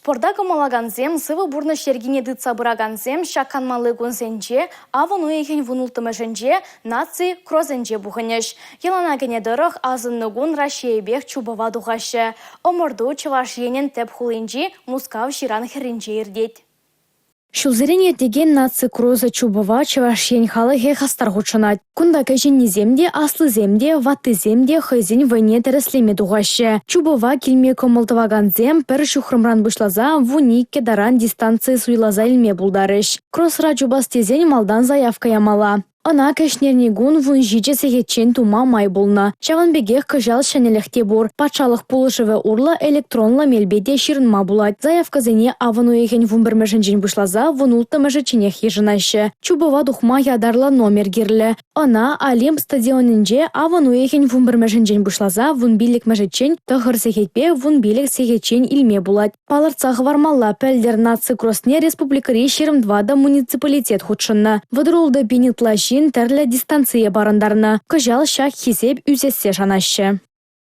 Спорта кӑмӑллакансем, сывӑ пурнӑҫ йӗркине тытса пыракансем ҫак канмалли кунсенче авӑн уйӑхӗн 16-мӗшӗнче наци кросӗнче пухӑнӗҫ. Йӑлана кӗнӗ тӑрӑх, асӑннӑ кун Раҫҫейӗпех чупӑва тухаҫҫӗ. Ӑмӑрту Чӑваш Енӗн тӗп хулинчи Мускав ҫыран хӗрринче иртет. Ҫулсерен иртекен наци кросӗ чупӑва Чӑваш Ен халӑхӗ хастар хутшӑнать. Кунта кӗҫӗннисем те, аслисем те, ваттисем те хӑйсен вӑйне тӗрӗслеме тухаҫҫӗ. Чупӑва килме кӑмӑл тӑвакансем пӗр ҫухрӑмран пуҫласа 12 таран дистанци суйласа илме пултарӗҫ. Кросра чупас тесен малтан заявка ямалла. Ӑна кӗҫнерникун 17 сехетчен тума май пулнӑ. Ҫавӑн пекех кӑҫал ҫӗнӗлӗх те пур. Патшалӑх пулӑшӑвӗ урлӑ электронлӑ мелпе те ҫырӑнма пулать. Заявкӑсене авӑн уйӑхӗн 11-мӗшӗнчен пуҫласа 16-мӗшӗчченех йышӑнаҫҫӗ. Чупӑва тухма ятарлӑ номер кирлӗ. Ӑна Олимп стадионӗнче авӑн уйӑхӗн 11-мӗшӗнчен пуҫласа 15-мӗшӗччен 9 сехетпе 15 сехетчен илме пулать. Палӑртса хӑвармалла, пӗлтӗр наци кросне республикӑри 24 муниципалитет хутшӑннӑ. 36 пин ытла ҫын тӗрлӗ дистанцие парӑнтарнӑ. Кӑҫал ҫак хисеп ӳсессе шанаҫҫӗ.